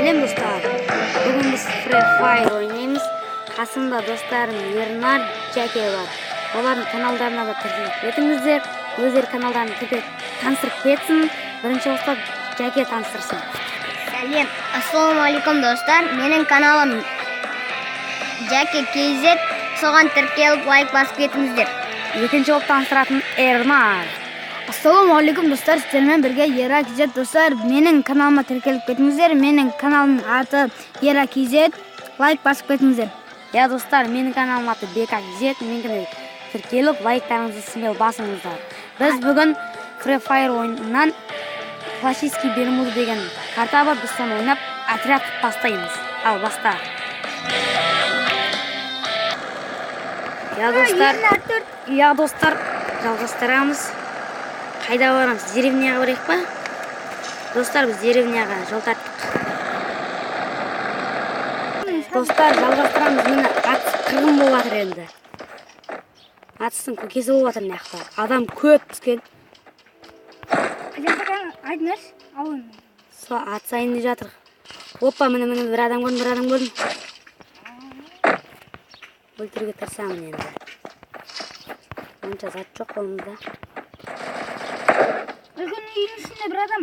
Сәлем достар. Бүгін біз Free Fire ойнаймыз. Қасымда достарым Ернар, Жәке бар. Олардың каналдарына да тіркеліп кетіңіздер. Өздері каналдарын тіркеліп таныстырып кетсін. Бірінші бастап Жәке таныстырсын. Сәлем. Ассалаумағалейкум достар. Менің каналым Жәке KZ. Соған тіркеліп лайк басып кетіңіздер. Екінші болып таныстыратын Ернар. Ассалаумағалейкум достар, сіздермен бірге Ера KZ. Достар, менің каналыма тіркеліп кетіңіздер. Менің каналымның аты Ера KZ. Лайк басып кетіңіздер. Я достар, менің каналымның аты Бека KZ. Менікіне тіркеліп, лайктарыңызды смело басыңыздар. Біз бүгін Free Fire ойынынан Классический Бермуды деген карта бар. Біз соны ойнап отряд бастаймыз. Ал, баста. Я достар, я достар, жалғастырамыз. Қайда барамыз? Деревняға барайық па? Достар, біз деревняға жол тарттық. Достар, жалғастырамыз. Міне атыс қырғын болып жатыр енді. Атыстың көкесі болып жатыр мына жақта. Адам көп түскен. Сол атысайын деп жатыр. Опа, міне, міне, бір адам көрдім, бір адам көрдім. Өлтіруге тырысамын енді. Онша зат жоқ қолымызда. Үлкен үйдің ішінде бір адам.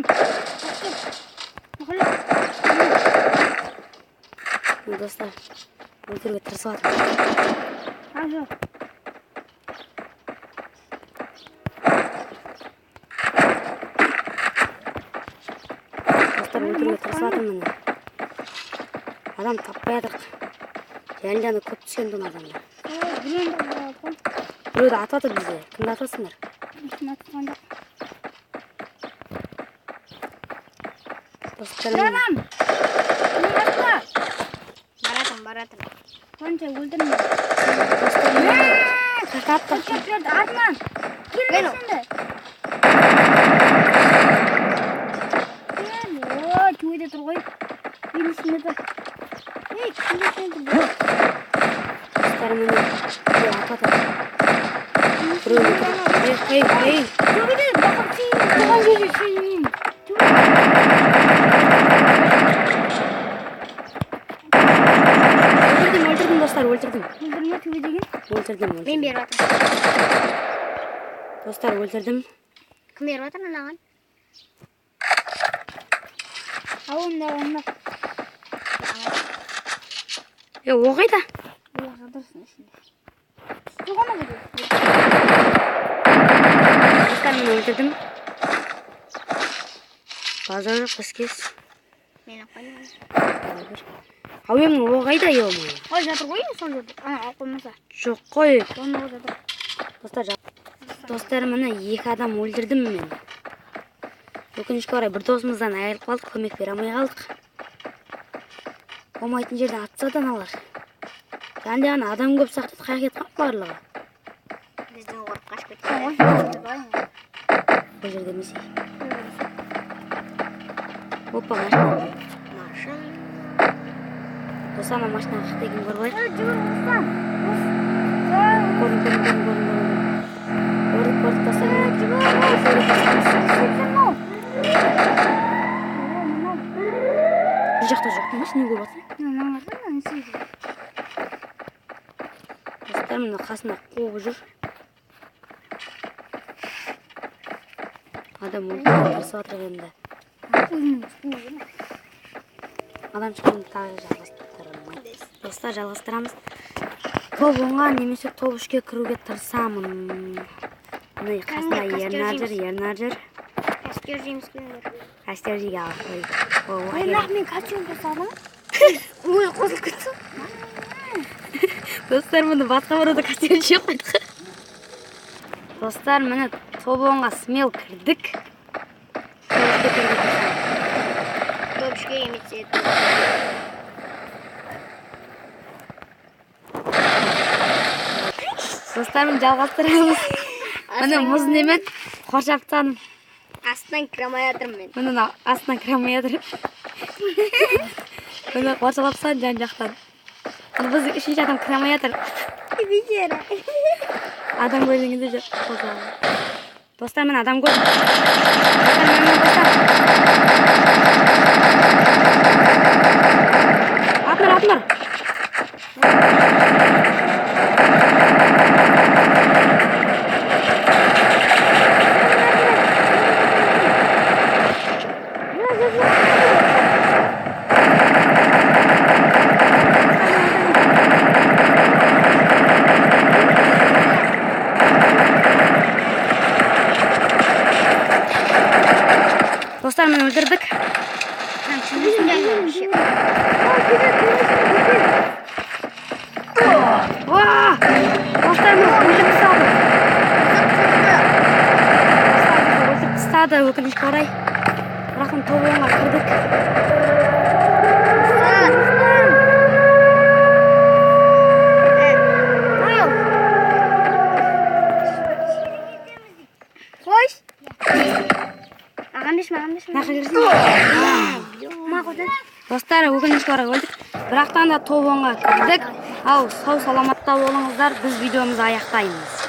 Міне достар, өлтіруге тырысып жатырмын. Достар, өлтіруге тырысып жатырмын міне. Адам таппай жатырық. Жан-жаны көп түскен бұның адамдар. Біреуді атып жатыр бізде. Кімді атып жатсыңдар? Достар, міне. Баратым, баратым. Қанша өлтірме. Достар, міне. Қақап тұр. Артынан. Мен Кел, төбеде тұр ғой. Үйдің ішінде тұр. Ей, үйдің ішінде тұр. Достар, міне. Біреу атып жатыр. Біреу өлтірді. Ей, ей, ей. Төбеде, бақыр, сен тұрған жерде, сен. Өлтірдім, өлтірдім, достар, өлтірдім. Өлтірме төбедеген? Өлтірдім, өлтірдім. Мен беріп жатырмын. Достар, өлтірдім. Кім беріп жатыр мынаған? Ал, онда, онда. Е, о қайда? О, жатырсың ішінде. Түсті ғой ана жерге. Достар, мен өлтірдім. Базар жоқ, бізге. Мен алып қойдым. Әуемнің о қайда, ё-моё? Ой, жатыр ғой енді сол жерде. Ана, алып қоймаса. Жоқ қой. Онда о жатыр. Достар, достар, міне екі адам өлтірдім мен. Өкінішке орай бір досымыздан айырылып қалдық, көмек бере алмай қалдық. Болмайтын жерден атса да аналар. Жан-жағына адам көп сақтады, қаяқ кетіп қалды барлығы. Бізден қорқып қашып кеткен. Бұл жерде емес. Опа, машина. Машина. Достар, ана машинаға қақта екенін көріп алайық. Ей, жүгір, Руслан. Көрдім, көрдім, көрдім, көрдім, көрдім. Көрдік, көрдік, достар. Бұл жақта жоқ емес, не көріп жатсың? Достар, міне қасында қуып жүр. Адам өлтіруге тырысып жатыр енді. Адам шыққанда тағы жалғастырамыз. Достар, жалғастырамыз. Топ 10-ға немесе топ 3-ке кіруге тырысамын. Міне қасында Ернар жүр, Ернар жүр. Әскер жейміз келіңдер. Әскер жейге алып қой. Ой, ой, Ой, нақ мен костюм жасадым. Ой, қосылып кетті. Достар, міне басқа біреуді костюм жеп қойдық. Достар, міне топ 10-ға смел кірдік. Топ 3-ке кіруге тырысамын. Топ 3-ке немесе Достар, міне жалғастырамыз. Міне мұз немен қоршап тастадым. Астынан кіре алмай жатырмын мен. Міне мына астынан кіре алмай жатыр. Міне қоршалап тастадым жан жақтан. Міне біздің үшінші адам кіре алмай жатыр. Бейшара. Адам көргенде жоқ, қозғалмай. Достар, міне адам көрдім. Достар, міне, міне, достар. Төбесінде. Уа! Достар, мені өлтіріп тастады. Достар, бізді өлтіріп тастады, өкінішке орай. Бірақ топ 10-ға кірдік. Достар. Ал. Қойш. Маған берші, маған берші. Нақы кірсін. Мақұл. Достар, өкінішке орай өлдік. Бірақтан да топ 10-ға кірдік. Ал, сау саламатта болыңыздар. Біз видеомызды аяқтаймыз.